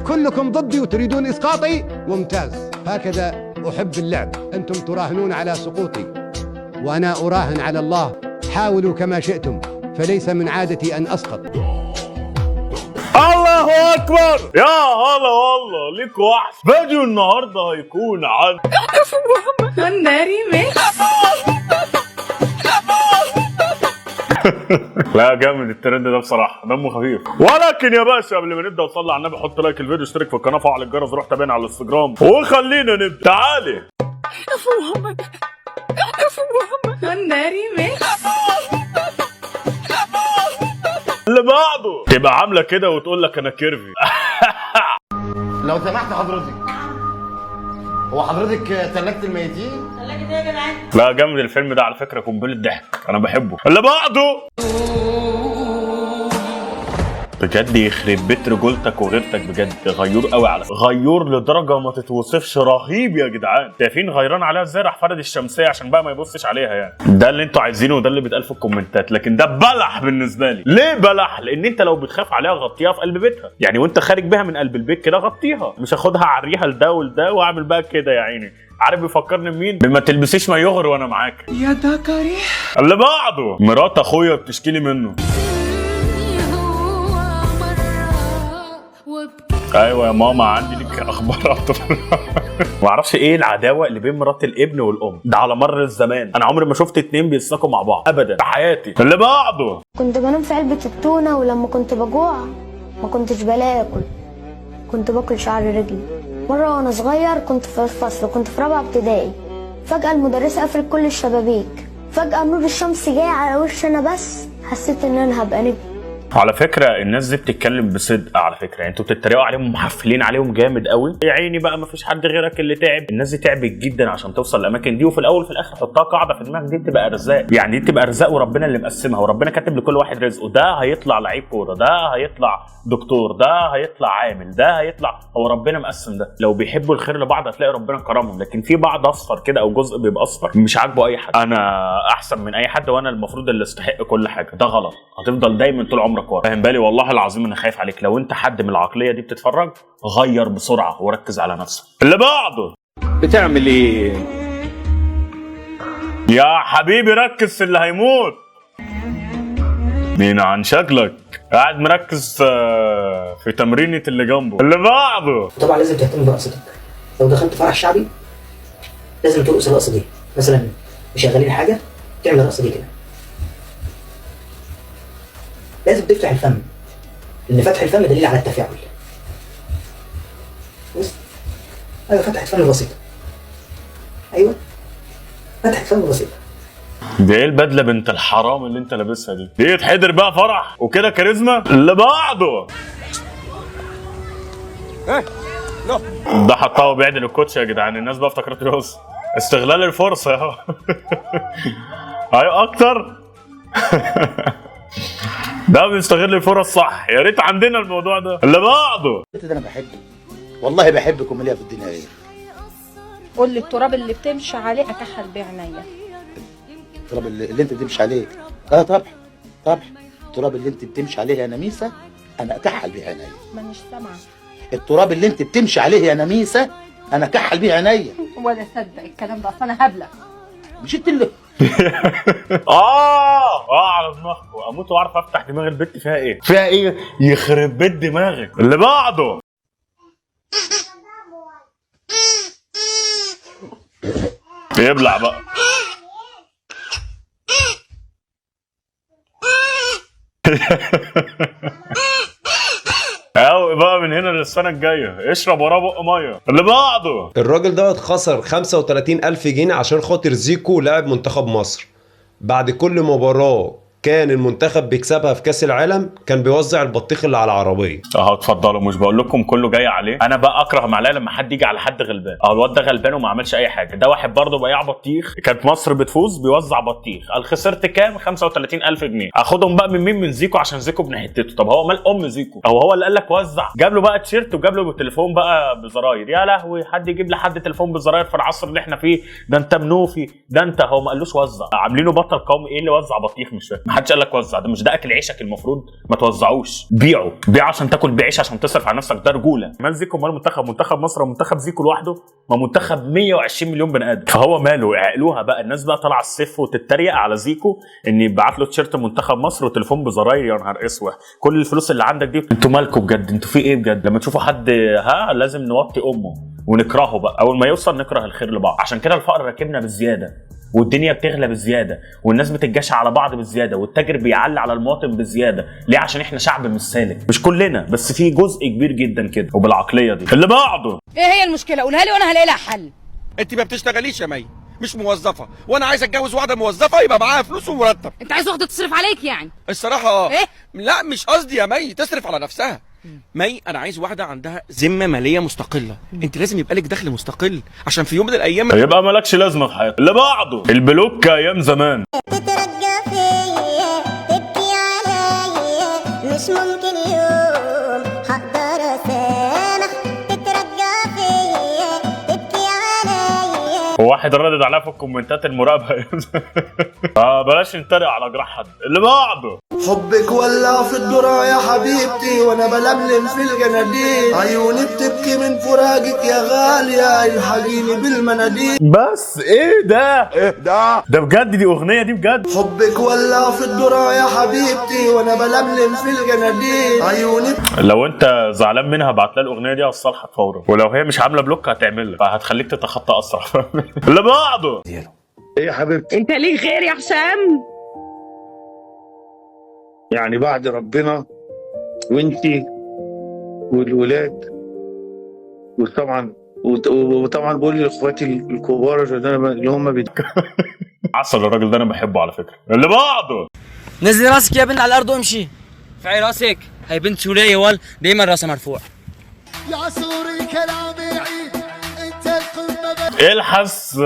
كلكم ضدي وتريدون إسقاطي. ممتاز، هكذا أحب اللعب. أنتم تراهنون على سقوطي وأنا أراهن على الله. حاولوا كما شئتم، فليس من عادتي أن أسقط. الله اكبر يا هلا والله، ليك وحش. فيديو النهارده هيكون عن لا جامد الترند ده بصراحة، دمه خفيف. ولكن يا باشا قبل ما نبدا وصلي على النبي، حط like الفيديو، اشترك في القناة، فعل الجرس، روح تابعنا على الانستجرام، وخلينا نبدا. تعالي اللي بعده تبقى عامله كده وتقول لك انا curvy. لو سمحت حضرتك، هو حضرتك ثلاجة الميتين؟ لا جامد الفيلم ده على فكرة، قنبلة ضحك، انا بحبه. اللي بعده بجد يخرب بيت رجولتك وغيرتك، بجد غيور قوي، على غيور لدرجة ما تتوصفش، رهيب يا جدعان. شايفين غيران عليها ازاي؟ راح فرد الشمسية عشان بقى ما يبصش عليها يعني. ده اللي انتوا عايزينه وده اللي بيتقال في الكومنتات، لكن ده بلح بالنسبة لي. ليه بلح؟ لان انت لو بتخاف عليها غطيها في قلب بيتها يعني، وانت خارج بيها من قلب البيت كده غطيها، مش هاخدها عريها لده ولده واعمل بقى كده يا عيني. عارف بيفكرني بمين؟ بما تلبسيش ما يغر وانا معاك يا دكري. اللي بعده مرات اخويا بتشكيلي منه. ايوه يا ماما عندي لك اخبار. ما اعرفش ايه العداوة اللي بين مرات الابن والام ده على مر الزمان، انا عمري ما شفت اتنين بيسلكوا مع بعض ابدا في حياتي. اللي بعده كنت بنام في علبة التونة، ولما كنت بجوع ما كنتش بلاقي اكل، كنت باكل شعر رجلي. مرة وانا صغير كنت في الفصل، كنت في رابعة ابتدائي، فجأة المدرسة قفلت كل الشبابيك، فجأة نور الشمس جاي على وشي انا، بس حسيت ان انا هبقى نجم. على فكرة الناس دي بتتكلم بصدق على فكرة، يعني انتوا بتتريقوا عليهم ومحفلين عليهم جامد قوي، يا عيني بقى ما فيش حد غيرك اللي تعب. الناس دي تعبت جدا عشان توصل للاماكن دي، وفي الاول وفي الاخر حطها قاعدة في دماغك، دي بتبقى ارزاق يعني، دي بتبقى ارزاق وربنا اللي مقسمها، وربنا كاتب لكل واحد رزقه. ده هيطلع لعيب كورة، ده هيطلع دكتور، ده هيطلع عامل، ده هيطلع، هو ربنا مقسم ده. لو بيحبوا الخير لبعض هتلاقي ربنا كرمهم، لكن في بعض اصفر كده او جزء بيبقى اصفر مش عاجبه اي حد، انا احسن من اي حد وانا المفروض اللي استحق كل حاجة، ده غلط، هتفضل دايما طول عمرك ورا. فاهم بالي؟ والله العظيم انا خايف عليك. لو انت حد من العقلية دي بتتفرج غير بسرعة وركز على نفسك. اللي بعده بتعمل ايه؟ يا حبيبي ركز في اللي هيموت. مين عن شكلك قاعد مركز في تمرينة اللي جنبه. اللي بعده طبعا لازم تهتم برقصتك. لو دخلت فرح شعبي لازم ترقص الرقصة دي، مثلا مشغلين حاجة تعمل الرقصة دي كده. لازم تفتح الفم، لان فتح الفم دليل على التفاعل. بص، ايوه فتحة فم بسيطة، ايوه فتحة فم بسيطة. دي ايه البدلة بنت الحرام اللي انت لابسها دي؟ دي يتحضر بقى فرح وكده كاريزما. اللي بعده ده حطها وبيعدل الكوتش يا جدعان، الناس بقى افتكرته يوصل استغلال الفرصة يا ايوه اكتر. ده بيستغل الفرص صح، يا ريت عندنا الموضوع ده. اللي بعده ده انا بحبك والله، بحبكم ليا في الدنيا غير. قول لي التراب اللي بتمشي عليه اكحل بيه عينيا. التراب اللي انت بتمشي عليه، اه طبعا طبعا، التراب اللي انت بتمشي عليه يا نميسه انا اكحل بيه عينيا. مانيش سامعه. التراب اللي انت بتمشي عليه يا نميسه انا اكحل بيه عينيا. ولا صدق الكلام ده، اصل انا هبلة. مش انت اللي على دماغكم، اموت واعرف افتح دماغ البت فيها ايه، فيها ايه، يخرب بيت دماغك. اللي بعده يبلع بقى. قوي بقى من هنا للسنة الجاية، اشرب وراه بق مية. اللي بعده الراجل دوت خسر 35,000 جنيه عشان خاطر زيكو لاعب منتخب مصر. بعد كل مباراة كان المنتخب بيكسبها في كاس العالم كان بيوزع البطيخ اللي على العربية. اهو اتفضلوا، مش بقول لكم كله جاي عليه. انا بقى اكره معلقه لما حد يجي على حد غلبان. اهو الواد ده غلبان وما عملش اي حاجة. ده واحد برضه بياع بطيخ، كانت مصر بتفوز بيوزع بطيخ، قال خسرت كام؟ 35,000 جنيه. اخدهم بقى من مين؟ من زيكو، عشان زيكو ابن حتته. طب هو مال ام زيكو؟ هو اللي قال لك وزع؟ جاب له بقى تيشيرت وجاب له بالتليفون بقى بزراير. يا لهوي، حد يجيب لحد تليفون بزراير في العصر اللي احنا فيه ده؟ انت منوفي ده انت. هو ما قالوش وزع، عاملينه بطل قومي. ايه اللي وزع بطيخ؟ مش فاهم. محدش قال لك وزع، ده مش ده اكل عيشك، المفروض ما توزعوش، بيعه، بيع عشان تاكل، بعيش عشان تصرف على نفسك، ده رجوله. مال زيكو مال منتخب، منتخب مصر ومنتخب زيكو لوحده، ما منتخب 120 مليون بني ادم، فهو ماله؟ عقلوها بقى. الناس بقى طالعه السف وتتريق على زيكو ان يبعت له تيشيرت منتخب مصر وتليفون بزراير. يا نهار اسود، كل الفلوس اللي عندك دي انتوا مالكم بجد؟ انتوا في ايه بجد؟ لما تشوفوا حد ها لازم نوطي امه ونكرهه بقى، اول ما يوصل نكره الخير لبعض. عشان كده الفقر راكبنا بالزيادة، والدنيا بتغلى بالزيادة، والناس بتتجشع على بعض بالزيادة، والتاجر بيعلي على المواطن بالزيادة. ليه؟ عشان احنا شعب مش سالك، مش كلنا بس في جزء كبير جدا كده وبالعقليه دي. اللي بعده ايه هي المشكلة؟ قولها لي وانا هلاقي لها حل. انت ما بتشتغليش يا مي، مش موظفة، وانا عايز اتجوز واحدة موظفة يبقى معاها فلوس ومرتب. انت عايز واحدة تصرف عليك يعني؟ الصراحة اه. ايه؟ لا مش قصدي يا مي تصرف على نفسها. مي انا عايز واحدة عندها ذمه ماليه مستقلة. انت لازم يبقى لك دخل مستقل عشان في يوم من الايام يبقى مالكش لازمه في حياتك. اللي بعده ال block ايام زمان. تترجى فيا تبكي عليا، مش ممكن يوم هقدر اسامح. تترجى فيا تبكي عليا. وواحد ردد عليها في الكومنتات المراقبة. بلاش نتريق على جراح حد. اللي بعده حبك ولع في الذرة يا حبيبتي، وانا بلملم في الجناديل، عيوني بتبكي من فراقك يا غالية، الحقيني بالمناديل. بس ايه ده؟ ايه ده؟ ده بجد دي اغنية دي بجد. حبك ولع في الذرة يا حبيبتي، وانا بلملم في الجناديل، عيوني. لو انت زعلان منها ابعت لها الاغنية دي هتصالحك فورا، ولو هي مش عاملة block هتعمل لك، فهتخليك تتخطى اسرع. اللي بعده ايه يا حبيبتي؟ انت ليه غير يا حسام؟ يعني بعد ربنا وانتي والولاد، وطبعا بقول لاخواتي الكبار اللي هم عسل الراجل ده انا بحبه على فكرة. اللي بعده نزلي راسك يا بنت على الارض وامشي. ارفعي راسك، هي بنت سورية وال دايما راسها مرفوع. يا سوري كلامي عيد، انت القمه. الحس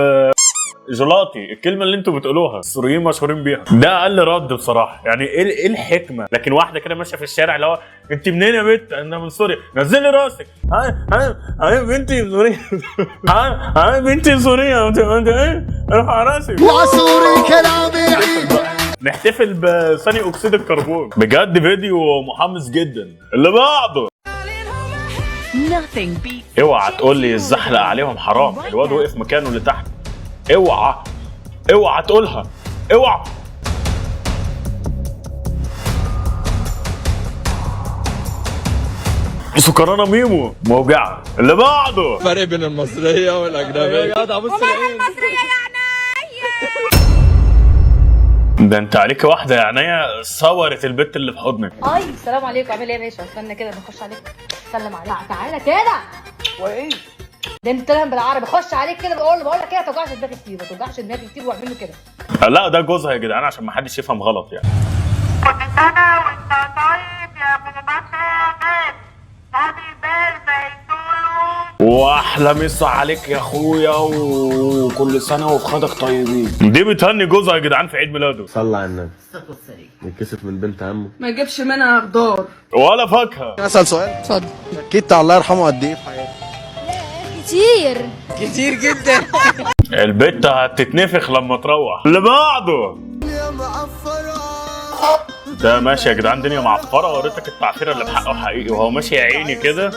جلاطي، الكلمة اللي انتوا بتقولوها السوريين مشهورين بيها، ده اقل رد بصراحة. يعني ايه الحكمة؟ لكن واحدة كده ماشية في الشارع اللي هو انت منين يا بنت؟ انا من سوريا. نزلي راسك. هاي هاي هاي بنتي من سوريا. هاي هاي بنتي من سوريا. انت ايه؟ ارفع راسك. يا سوري كلامي عيد. نحتفل بثاني اكسيد الكربون. بجد فيديو محمس جدا. اللي بعده اوعى تقول لي الزحلق عليهم حرام، الواد وقف مكانه اللي تحت. اوعى اوعى تقولها، اوعى. سكرانه ميمو موجعة. اللي بعده فرق بين المصرية والاجنبيه. المصرية يا عينيا. ده انت عليك واحدة يا عينيا صورت البت اللي في حضنك. اي السلام عليكم، عامل ايه يا باشا؟ استنى كده بخش عليك، سلم عليك. تعالى كده. وايه ده انت بتتكلم بالعربي؟ خش عليك كده بقول لك ايه، ما توجعش دماغي كتير، ما توجعش دماغي كتير، واعمل له كده. لا ده جوزها يا جدعان عشان ما حدش يفهم غلط يعني. كل سنة وانت طيب يا ابو بكر، happy birthday to you. واحلى مسا عليك يا اخويا، وكل سنة وفي خدك طيبين. دي بتهني جوزها يا جدعان في عيد ميلاده. صلى على النبي. يتكسف من بنت عمه، ما يجيبش منها خضار ولا فاكهة. اسال سؤال. اتفضل. شكيت الله يرحمه قد ايه في حياتك؟ كتير كتير جدا. البت هتتنفخ لما تروح. اللي بعده ده ماشي يا جدعان، دنيا معفره، وريتك التعفيره اللي بحقه حقيقي وهو ماشي يا عيني كده.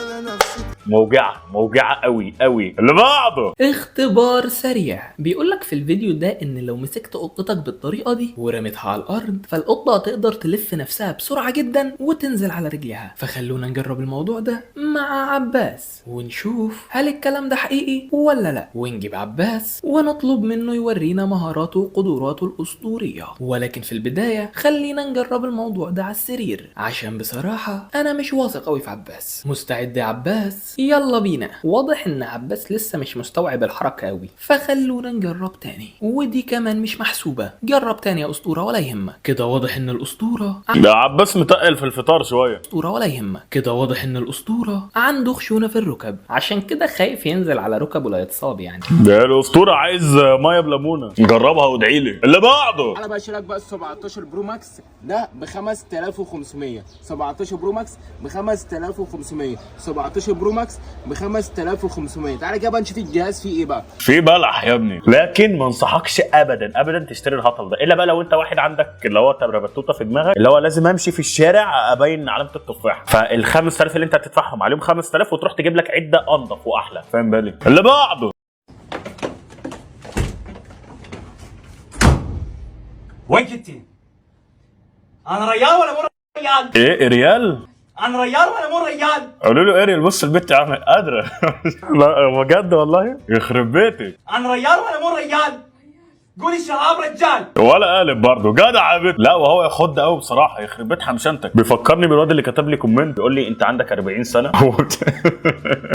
موجعة موجعة قوي قوي. اللي بعده اختبار سريع. بيقولك في الفيديو ده ان لو مسكت قطتك بالطريقة دي ورميتها على الارض، فالقطة هتقدر تلف نفسها بسرعة جدا وتنزل على رجلها. فخلونا نجرب الموضوع ده مع عباس ونشوف هل الكلام ده حقيقي ولا لا، ونجيب عباس ونطلب منه يورينا مهاراته وقدراته الأسطورية. ولكن في البداية خلينا نجرب الموضوع ده على السرير، عشان بصراحة انا مش واثق قوي في عباس. مستعد يا عباس؟ يلا بينا. واضح ان عباس لسه مش مستوعب الحركة قوي، فخلونا نجرب تاني. ودي كمان مش محسوبة، جرب تاني يا اسطورة ولا يهمك. كده واضح ان الاسطورة ده عباس متقل في الفطار شوية. اسطورة ولا يهمك. كده واضح ان الاسطورة عنده خشونة في الركب، عشان كده خايف ينزل على ركبه لا يتصاب يعني. ده الاسطورة عايز مية بليمونه، جربها وادعي لي. اللي بعده انا بقى شارك بقى ال 17 Pro Max ده ب 5500، 17 Pro Max ب 5500، 17 Pro Max Max ب 5500. تعالى كده بقى نشوف الجهاز فيه ايه بقى. في بلح يا ابني، لكن ما انصحكش ابدا ابدا تشتري الهطل ده، الا بقى لو انت واحد عندك اللي هو تبربتوته في دماغك، اللي هو لازم امشي في الشارع ابين علامة التفاح. فال 5000 اللي انت هتدفعهم عليهم 5000 وتروح تجيب لك عده انضف واحلى، فاهم بالي؟ اللي بعده وين كنتي؟ انا ريال ولا مو ريال؟ ايه ريال؟ انا ريال ولا مو ريال؟ قالوا له اريال. بص البت عامل قادرة. لا بجد والله يخرب بيتي. انا ريال ولا مو ريال؟ قولي شهاب رجال ولا قالب برضه جدع يا بنت. لا وهو يخض قوي بصراحة، يخرب بيت حمشنتك. بيفكرني بالواد اللي كتب لي comment بيقول لي انت عندك 40 سنة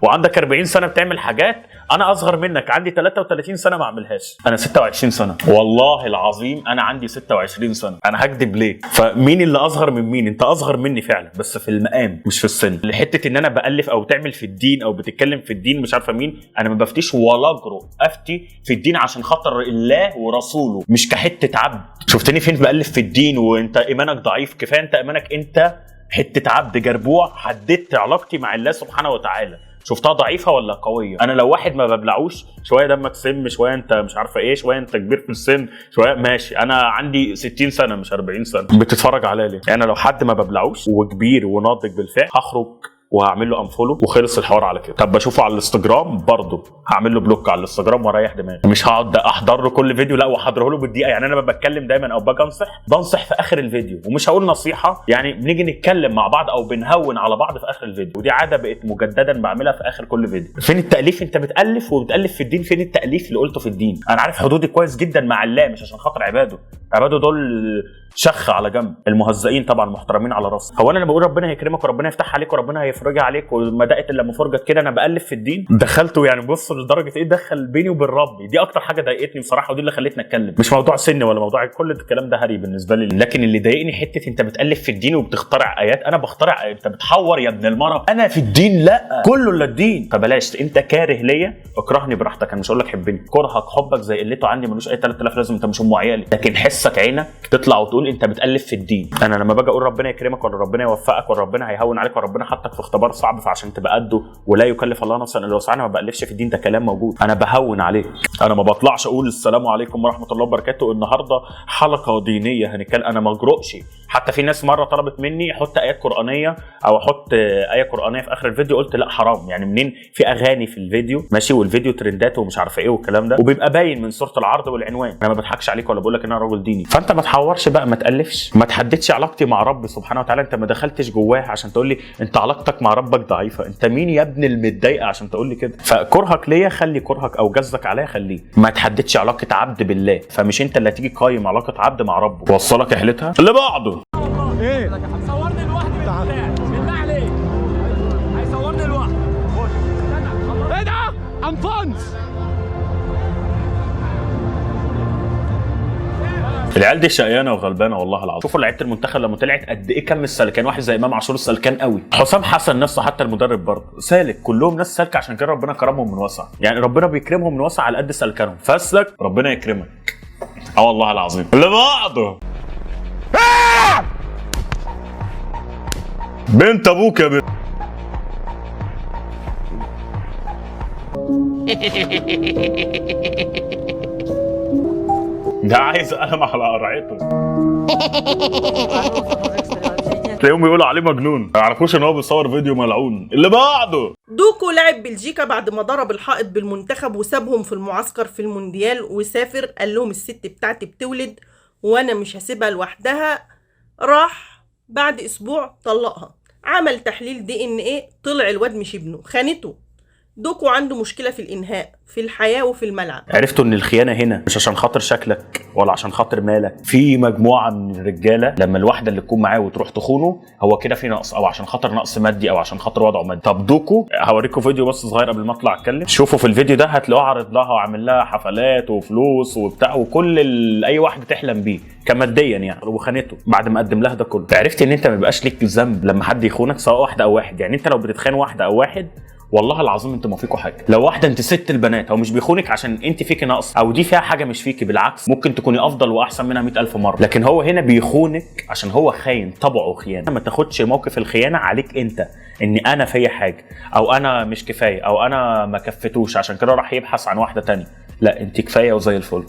وعندك 40 سنة بتعمل حاجات انا اصغر منك، عندي 33 سنة ما اعملهاش. انا 26 سنة والله العظيم، انا عندي 26 سنة، انا هكذب ليه؟ فمين اللي اصغر من مين؟ انت اصغر مني فعلا بس في المقام مش في السن. لحته ان انا بالف او تعمل في الدين او بتتكلم في الدين مش عارفه مين، انا ما بفتيش ولا اجرؤ افتي في الدين عشان خاطر الله ورسوله، مش كحته عبد. شفتني فين بألف في الدين وانت ايمانك ضعيف؟ كفاية انت ايمانك، انت حتة عبد جربوع. حددت علاقتي مع الله سبحانه وتعالى، شفتها ضعيفة ولا قوية؟ انا لو واحد ما ببلعوش، شوية دمك سم، شوية انت مش عارفه ايه، شوية انت كبير في السن، شوية ماشي. انا عندي 60 سنة مش 40 سنة، بتتفرج عليا ليه؟ انا لو حد ما ببلعوش وكبير وناضج بالفعل هخرج وهعمل له unfollow وخلص الحوار على كده. طب بشوفه على الانستجرام برضه هعمل له block على الانستجرام واريح دماغي، مش هقعد احضر له كل فيديو، لا واحضره له بالدقيقة. يعني انا بتكلم دايما او باجي انصح، بنصح في اخر الفيديو ومش هقول نصيحة، يعني بنيجي نتكلم مع بعض او بنهون على بعض في اخر الفيديو، ودي عادة بقت مجددا بعملها في اخر كل فيديو. فين التاليف؟ انت بتالف وبتالف في الدين، فين التاليف اللي قلته في الدين؟ انا عارف حدودي كويس جدا مع الله، مش عشان خاطر عباده، عباده دول شخ على جنب، المهزئين طبعا محترمين على راسي. هو انا لما بقول ربنا هيكرمك وربنا يفتح عليك وربنا هيفرجها عليك وما دقت الا لما فرجت كده، انا بالف في الدين دخلته يعني. بص لدرجة ايه دخل بيني وبين ربي، دي اكتر حاجة ضايقتني بصراحة، ودي اللي خلتني اتكلم. مش موضوع سن ولا موضوع كل الكلام ده هري بالنسبة لي، لكن اللي ضايقني حتة انت بتالف في الدين وبتخترع ايات. انا بخترع؟ انت بتحور يا ابن المرة. انا في الدين لا، كله الا الدين. فبلاش، انت كاره ليا اكرهني براحتك، انا مش هقول لك حبني. كرهك حبك زي قلته عندي ملوش اي 3000 لازم، انت مش ام عيالي. لكن حسك عينك تطلع وتقول انت بتالف في الدين. انا لما باجي اقول ربنا يكرمك ولا ربنا يوفقك ولا ربنا هيهون عليك ولا ربنا حطك في اختبار صعب فعشان تبقى قده ولا يكلف الله نفسا الا وسعها، ما بالفش في الدين، ده كلام موجود. انا بهون عليك، انا ما بطلعش اقول السلام عليكم ورحمة الله وبركاته النهارده حلقة دينية هنتكلم، انا ما اجرؤش. حتى في ناس مرة طلبت مني احط ايات قرانية او احط ايه قرانية في اخر الفيديو، قلت لا حرام، يعني منين في اغاني في الفيديو ماشي والفيديو ترندات ومش عارفه ايه والكلام ده، وبيبقى باين من صوره العرض والعنوان. انا ما بضحكش عليك ولا بقول لك ان انا راجل ديني، فانت ما تحورش بقى، ما تالفش، ما تحددش علاقتي مع ربي سبحانه وتعالى. انت ما دخلتش جواه عشان تقول لي انت علاقتك مع ربك ضعيفة، انت مين يا ابن المتضايقه عشان تقول لي كده؟ فكرهك ليا خلي كرهك او جزك عليا خليه، ما تحددش علاقة عبد بالله، فمش انت اللي هتيجي قايم علاقة عبد مع ربه. وصلك رحلتها اللي بعده. ايه صورني لوحدي بالله عليك، هيصورني لوحدي. ايه ده؟ انفانس. العيال دي شقيانه وغلبانه والله العظيم. شوفوا لعيبة المنتخب لما طلعت قد ايه كم السلكان، واحد زي امام عاشور السلكان قوي، حسام حسن نفسه حتى المدرب برضه سالك، كلهم ناس سالكة، عشان كده ربنا كرمهم من وسع، يعني ربنا بيكرمهم من وسع على قد سلكانهم. فاسلك ربنا يكرمك. اه والله العظيم. اللي بعده بنت ابوك يا بنت. ده عايز قلم على قرعته. تلاقيهم بيقولوا عليه مجنون، ما يعرفوش ان هو بيصور فيديو ملعون. اللي بعده دوكو لاعب بلجيكا بعد ما ضرب الحائط بالمنتخب وسابهم في المعسكر في المونديال وسافر، قال لهم الست بتاعتي بتولد وانا مش هسيبها لوحدها. راح بعد اسبوع طلقها، عمل تحليل DNA طلع الواد مش ابنه، خانته. دوكو عنده مشكلة في الإنهاء في الحياة وفي الملعب. عرفتوا ان الخيانة هنا مش عشان خاطر شكلك ولا عشان خاطر مالك. في مجموعة من الرجالة لما الواحدة اللي تكون معاه وتروح تخونه هو كده في نقص، او عشان خاطر نقص مادي، او عشان خاطر وضعه مادي. طب دوكو هوريكم فيديو بس صغير قبل ما اطلع اتكلم، شوفوا في الفيديو ده هتلاقوه عارض لها وعامل لها حفلات وفلوس وبتاع وكل اي واحدة تحلم بيه كماديا يعني، وخانته بعد ما قدم لها ده كله. عرفت ان انت ما بيبقاش ليك ذنب لما حد يخونك سواء واحدة او واحد. يعني انت لو بتتخان واحدة او واحد والله العظيم انتوا ما فيكوا حاجة. لو واحدة انت ست البنات، هو مش بيخونك عشان انت فيكي نقص او دي فيها حاجة مش فيكي، بالعكس ممكن تكوني افضل واحسن منها 100,000 مرة، لكن هو هنا بيخونك عشان هو خاين، طبعه خيانة. ما تاخدش موقف الخيانة عليك انت، ان انا فيا حاجة او انا مش كفاية او انا ما كفتوش عشان كده راح يبحث عن واحدة تانية. لا، انت كفاية وزي الفل.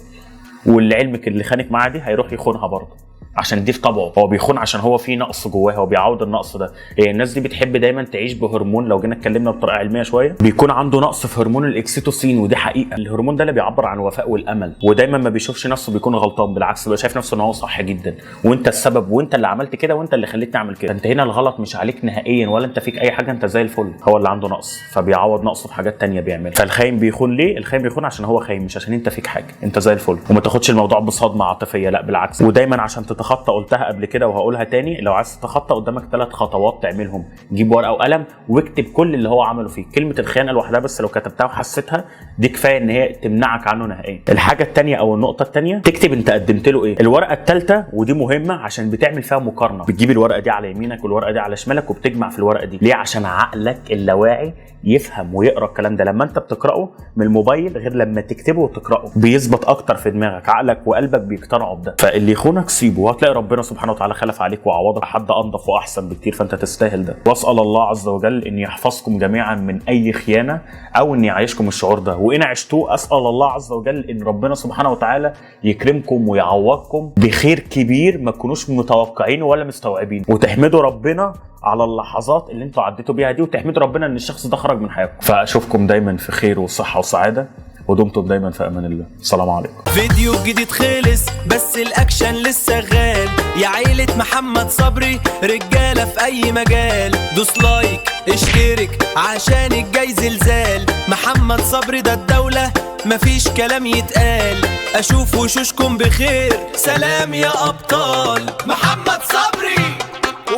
واللي علمك اللي خانك معاه دي هيروح يخونها برضه، عشان دي في طبعه، هو بيخون عشان هو في نقص جواه، هو بيعوض النقص ده. هي الناس دي بتحب دايما تعيش بهرمون، لو جينا اتكلمنا بطريقة علمية شوية بيكون عنده نقص في هرمون الاكسيتوسين، ودي حقيقة. الهرمون ده اللي بيعبر عن الوفاء والامل، ودايما ما بيشوفش نفسه بيكون غلطان، بالعكس بيبقى شايف نفسه ان هو صح جدا، وانت السبب وانت اللي عملت كده وانت اللي خليتني اعمل كده. انت هنا الغلط مش عليك نهائيا، ولا انت فيك اي حاجة، انت زي الفل. هو اللي عنده نقص فبيعوض نقصه في حاجات ثانية بيعملها. فالخاين بيخون ليه؟ الخاين بيخون عشان هو خاين، مش عشان انت فيك حاجة، انت زي الفل. وما تاخدش الموضوع بصدمة عاطفية، لا بالعكس. ودايما عشان تتخطى، قلتها قبل كده وهقولها تاني، لو عايز تتخطى قدامك 3 خطوات تعملهم. جيب ورقة وقلم واكتب كل اللي هو عمله فيك. كلمة الخيانة لوحدها بس لو كتبتها وحسيتها دي كفاية ان هي تمنعك عنه نهائيا. الحاجة الثانية او النقطة الثانية، تكتب انت قدمت له ايه. الورقة الثالثة ودي مهمة عشان بتعمل فيها مقارنة، بتجيب الورقة دي على يمينك والورقة دي على شمالك وبتجمع في الورقة دي. ليه؟ عشان عقلك اللاواعي يفهم ويقرا الكلام ده. لما انت بتقراه من الموبايل غير لما تكتبه وتقراه، بيثبت اكتر في دماغك، عقلك وقلبك بيقتنعوا بده. فاللي يخونك سيبه، وهتلاقي ربنا سبحانه وتعالى خلف عليك وعوضك حد انضف واحسن بكتير، فانت تستاهل ده. واسال الله عز وجل ان يحفظكم جميعا من اي خيانة، او ان يعيشكم الشعور ده، وان عشتوه اسال الله عز وجل ان ربنا سبحانه وتعالى يكرمكم ويعوضكم بخير كبير ما تكونوش متوقعينه ولا مستوعبينه، وتحمدوا ربنا على اللحظات اللي انتوا عديتوا بيها دي، وتحمدوا ربنا ان الشخص ده خرج من حياتكم. فاشوفكم دايما في خير وصحة وسعادة، ودمتم دايما في امان الله. السلام عليكم. فيديو جديد خلص بس الاكشن لسه غال، يا عيلة محمد صبري رجالة في اي مجال، دوس like اشترك عشان الجاي زلزال، محمد صبري ده الدولة مفيش كلام يتقال، اشوف وشوشكم بخير سلام يا ابطال، محمد صبري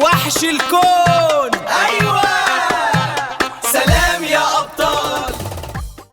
وحش الكون. ايوه.